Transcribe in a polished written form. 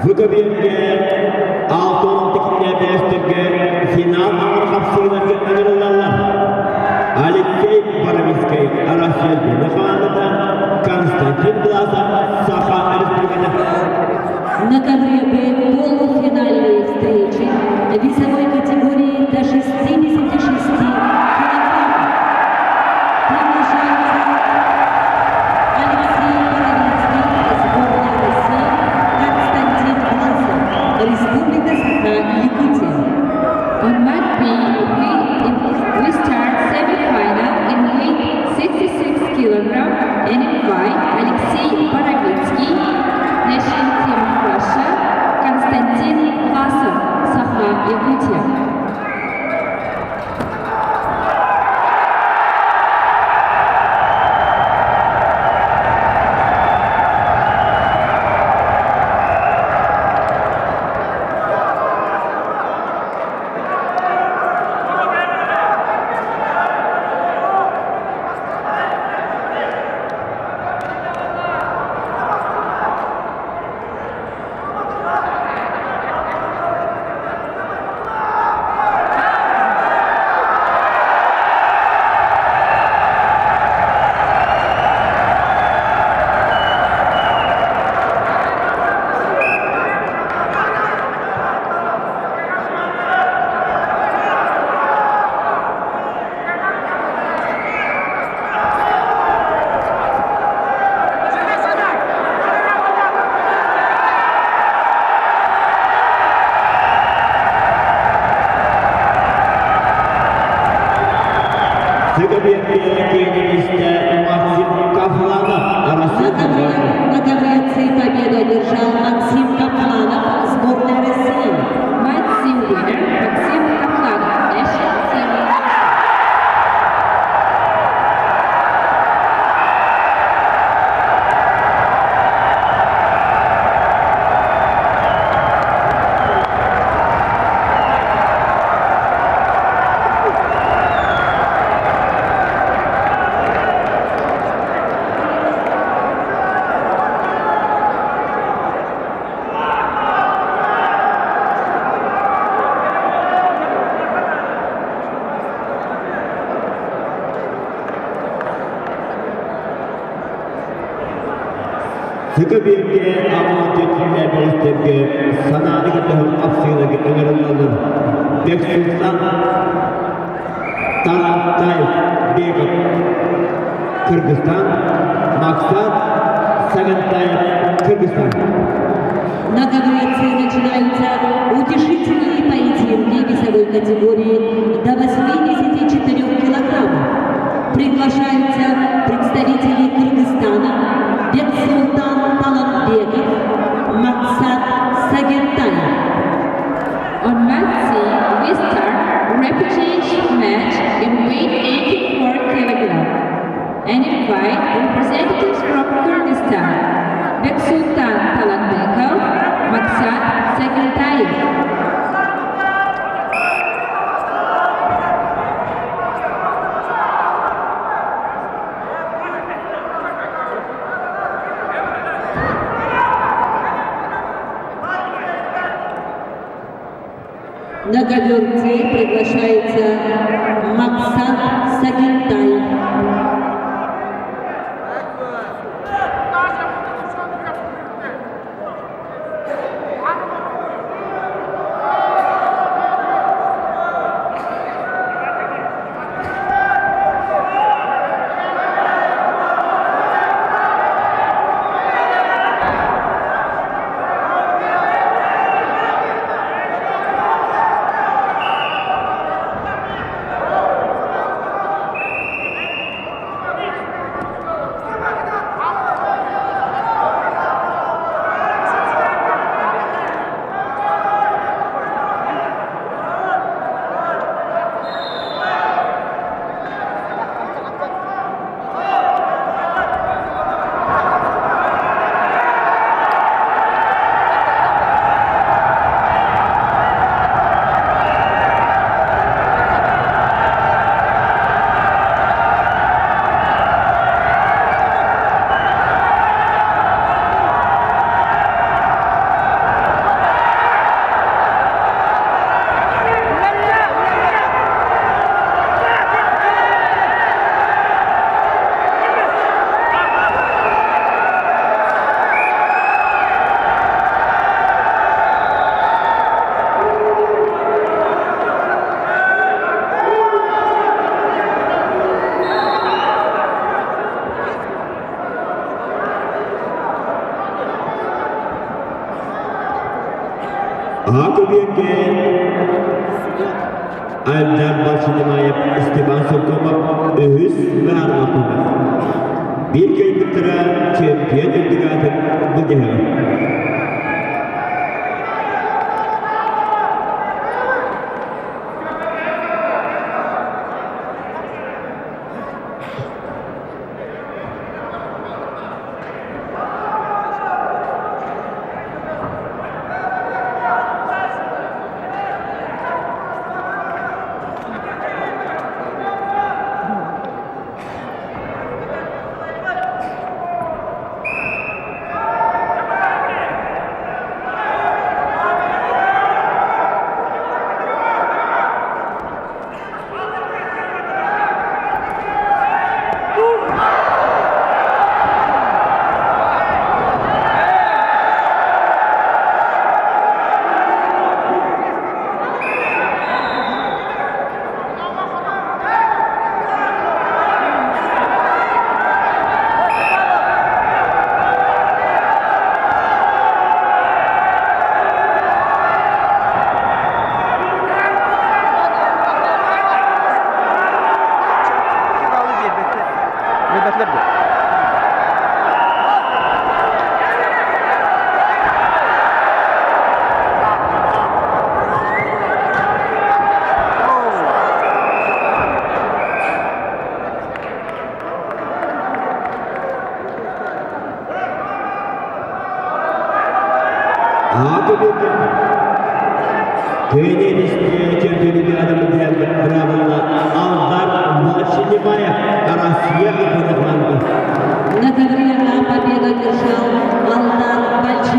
Выкобиэргэ 66 киилэ бэлэстэргэ финал аҥар хапсыыларга ыҥырыллаллар. Алексей Боровицкай Россия сборной хамаандата, Константин Власов Саха Республиката. На ковре Б полуфинальные встречи весовой категории до 66 килограммов. Приглашаются Алексей Боровицкий, сборная России, Константин Власов, Республика Саха-Якутия. On mat B, we start semi-final in weight 66 kilogram and invite Alexei Borovitsky, National Team of Russia, Konstantin Vlasov, Sakha-Yakutia. Выкобиэргэ киининистэ Максим Кафланов На Россия ковре, на ковре С победу одержал Максим Капланов, сборная России. Mat C winner Maxim Kaplanov, National Team of Russia. Выкобиэргэ амма киинэ бэлэстэргэ санааны көтөһөр хапсыыларга ыҥырыллаллар. Бексултан Тарантаев Беков Кыргызстан, Максат Сагантаев Кыргызстан. На ковре С начинаются утешительные поединки весовой категории до 84 килограммов. Приглашаются представители Кыргызстана Бексултан Талантбеков, Максат Сагентаев. On mat C, we start repechage match in weight 84 kilogram and invite representatives from Kyrgyzstan, Beksultan Talantbekov, Maksat Sagintayev. На ковер С приглашается Максат Сагентаев. Альдар Балшинимаев, Степан Соколов үһүс быһаарыллыбыт. Биир кэлбиттэрэ чемпион үрдүк аатын былдьаһыаҕа. Биэрбэтилэр дуо? Тренеристе чемпионы Бравла Алдар Васильевая Россия На ковре победу одержал Алдар Бальчинибаев.